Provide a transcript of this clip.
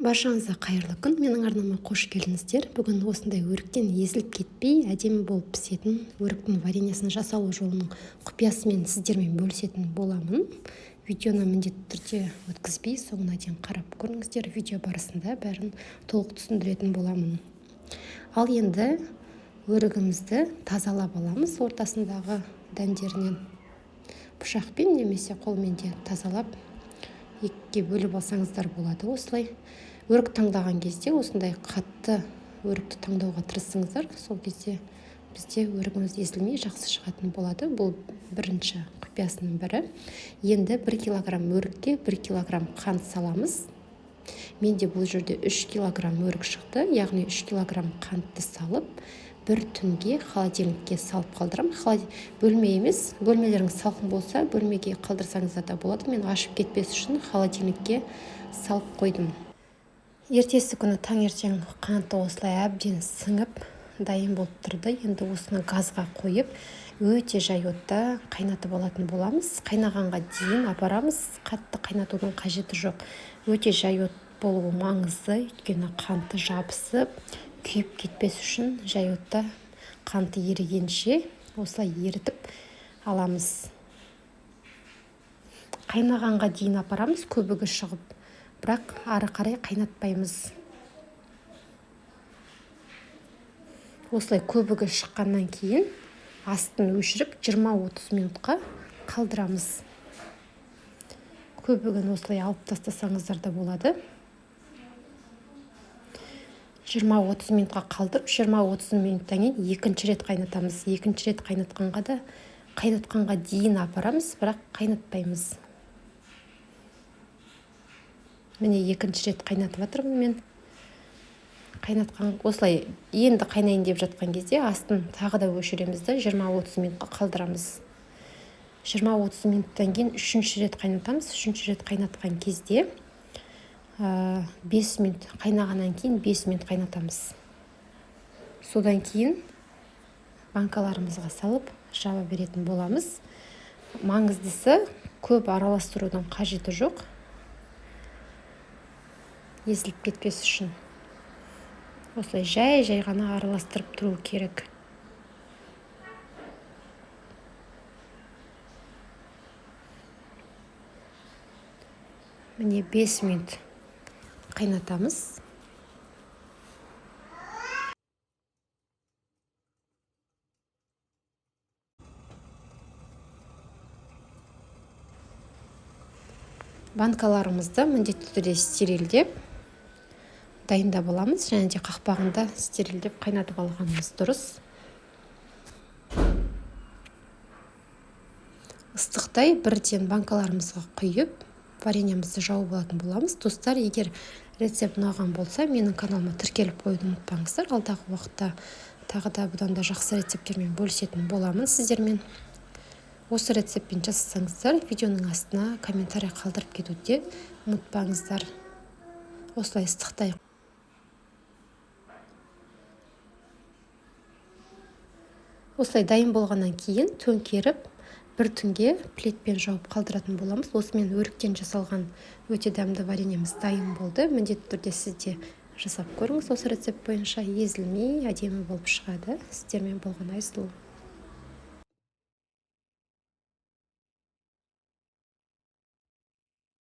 Баршаңызға қайырлы күн! Менің арнама қош келдіңіздер. Бүгін осындай өріктен езіліп кетпей, әдемі болып пісетін өріктің вареньесін жасалу жолының құпиясымен сіздермен бөлісетін боламын. Видеоны міндетті түрде өткізбей, соңына дейін қарап көріңіздер. Видео барысында бәрін толық түсіндіретін боламын. Ал енді өрігімізді тазалап аламыз ортасындағы дәндерінен. Пышақпен немесе қолмен де тазалап екіге бөліп алсаңыздар болады. Осылай өрік таңдаған кезде осындай қатты өрікті таңдауға тырысыңыздар. Сол кезде бізде өрігіміз езілмей жақсы шығатын болады. Бұл бірінші құпиясының бірі. Енді 1 килограмм өрікке 1 килограмм қант саламыз. Менде бұл жерде 3 килограмм өрік шықты, яғни 3 килограмм қантты салып, бір түнге холодильникке салып қалдырамын. Бөлме емес, бөлмелеріңіз салқын болса, бөлмеге қалдырсаңыздар да болады. Мен ашып кетпес үшін холодильникке салып қойдым. Ертесі күні таңертең қанты осылай әбден сіңіп, дайын болып тұрды. Енді осыны газға қойып, өте жай отта қайнатып алатын боламыз. Қайнағанға дейін апарамыз, қатты қайнатудың қажеті жоқ. Өте жай от болуы маңызды, өйткені қанты жабысып, күйіп кетпес үшін жай отта қанты ерігенше осылай ерітіп аламыз. Қайнағанға дейін апарамыз, көбігі шығып, бірақ ары қарай қайнатпаймыз. Осылай көбігі шыққаннан кейін астын өшіріп 20-30 минутқа қалдырамыз. Көбігін осылай алып тастасаңыздар да болады. 20-30 минутқа қалдырып, 20-30 минуттан кейін екінші рет қайнатамыз. Екінші рет қайнатқанға дейін апарамыз, бірақ қайнатпаймыз. Міне, екінші рет қайнатып жатырмын мен. Қайнатқан осылай енді қайнайын деп жатқан кезде астын тағы да өшіреміз да 20-30 минутқа қалдырамыз. 20-30 минуттан кейін үшінші рет қайнатамыз. Үшінші рет қайнатқан кезде 5 минут қайнағаннан кейін 5 минут қайнатамыз. Содан кейін банкаларымызға салып жаба беретін боламыз. Маңыздысы, көп араластырудың қажеті жоқ, езіліп кетпес үшін. Осылай жай-жай ғана араластырып тұру керек. Міне, 5 минут қайнатамыз. Банкаларымызды міндетті түрде стерилдеп дайындап аламыз, және де қақпағында стерилдеп қайнатып алғанымыз дұрыс. Ыстықтай бірден банкаларымызға құйып, вареньемізді жауып алатын боламыз. Достар, егер рецепт ұнаған болса, менің каналыма тіркеліп қоюды ұмытпаңыздар. Алдағы уақытта тағы да бұдан да жақсы рецепттермен бөлісетін боламын сіздермен. Осы рецептпен жасасаңыздар, видеоның астына комментарий қалдырып кетуді ұмытпаңыздар. Осылай ыстықтай осылай дайын болғаннан кейін төңкеріп, бір түнге пледпен жауып қалдыратын боламыз. Осымен өріктен жасалған өте дәмді вареньеміз дайын болды. Міндетті түрде сіз де жасап көріңіз осы рецепт бойынша, езілмей әдемі болып шығады. Сіздермен болған Айсұлу.